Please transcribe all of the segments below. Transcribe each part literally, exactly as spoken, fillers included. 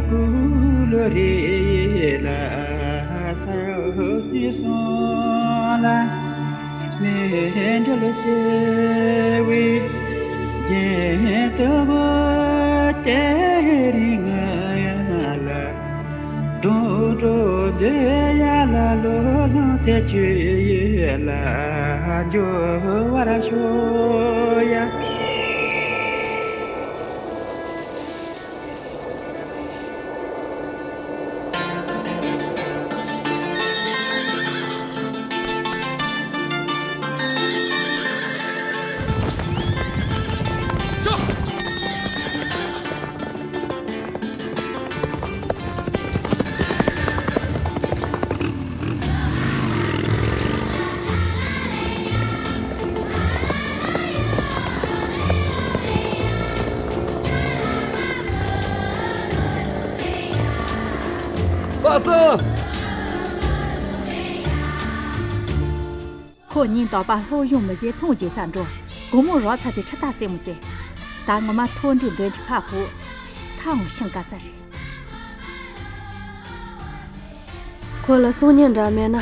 ཀུ་ལོ་རི་ལ་ས་སྲིད་གསུམ་ལ་མེ་འབྲེལ་བྱེད་པའི་རྒྱན་དུ་བོ་དེ་རིང་ང་ལ་དུད་འགྲོ་འདོད་ཡ་ལ་བློ་ལྷང་དེ་ཆོས་ཡུལ་ལ་འབྱོར་བར་ཤོག་ཡ། པ་སངས། ཁོ་ཉིན་རྟག་པར་སློབ་སྦྱོང་མི་བྱེད་ཚོང་རྒྱག་ས་འགྲོ། དགོང་མོ་རགས་ཚ་དེ་ཁྲི་ཐག་རྩེད་མོ་རྩེ། ད་ངོ་མ་མཐོ་འབྲིང་འདོན་གྱི་ཁ་ཕོ། ཐའང་ཤིང་དཀའ་ས་རེད། ཁོ་ལ་སང་ཉིན་འདྲ་མེད་ན།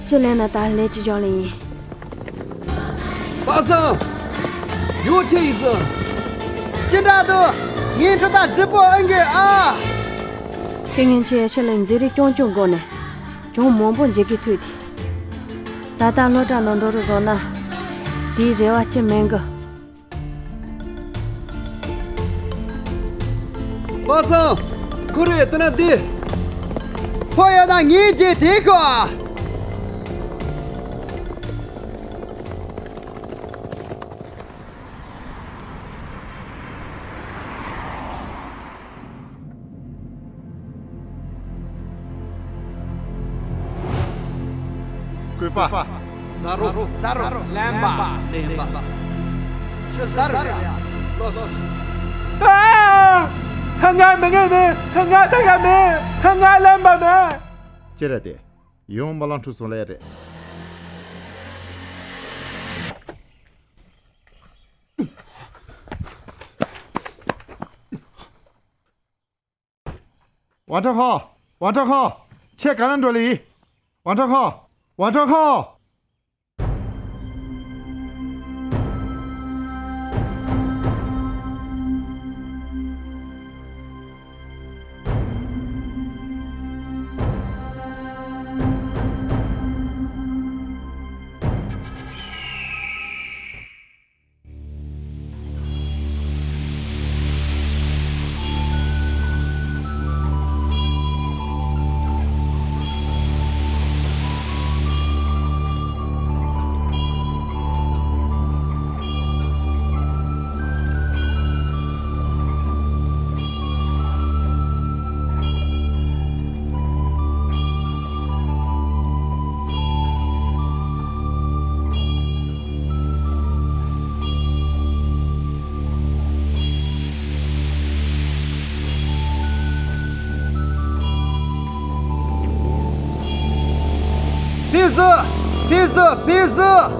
ཅི་ལས་ན་ད་ལས་ཅི་སྦྱོང་ལེ་ཡིན། པ་སངས། ཡོ་ཆེ་ཡིན་ཟི། ཅི་འདྲ་འདུག་ངའི་འཕྲུལ་རྟ་རྫིག་པོ་ཨེ་འགྱོད་ཨ། ཁྱེད་ངན་ཆེ་ཤི་ལ་མཛེས་རིག་རྐྱང་རྐྱང་སྒོ་ནས་བྱུང་མང་པོ་མཇལ་གི་ཐུག་དེ། ད་ལྟ་སློབ་གྲྭ་ནང་འགྲོ་རུ་བཟོ་ན། དེའི་རེ་བ་ཅི་མེད་གི། པ་སངས། ཁོ་རེ་ལྟ་ན་བདེ། ཕོ་ཡོད་ན་ངའི་རྗེས་དེད་ཤོག་ཨ། བཀོད་པ། ཟ་རོ། ཟ་རོ། རློན་པ། རློན་པ། ཁྱོད་ཟ་རོ་རེད་ཡ། ལོས། ཨ། ང་མི་ངན་མིན། ང་ད་ག་མིན། ང་རློན་པ་མིན། ཅི་རེད་དེ། ཡང་རྨི་ལམ་འཁྲུག་སོང་ལེ་རེད། ཝང་ཁྲང་ཧོ། ཝང་ཁྲང་ཧོ། ཁྱེད་ག་ན་འགྲོ་ལེ་ཡིན། ཝང་ཁྲང་ཧོ། ཝང་ཁྲང་ཧོ། ཕེབས་ཟིན། ཕེབས་ཟིན། ཕེབས་ཟིན།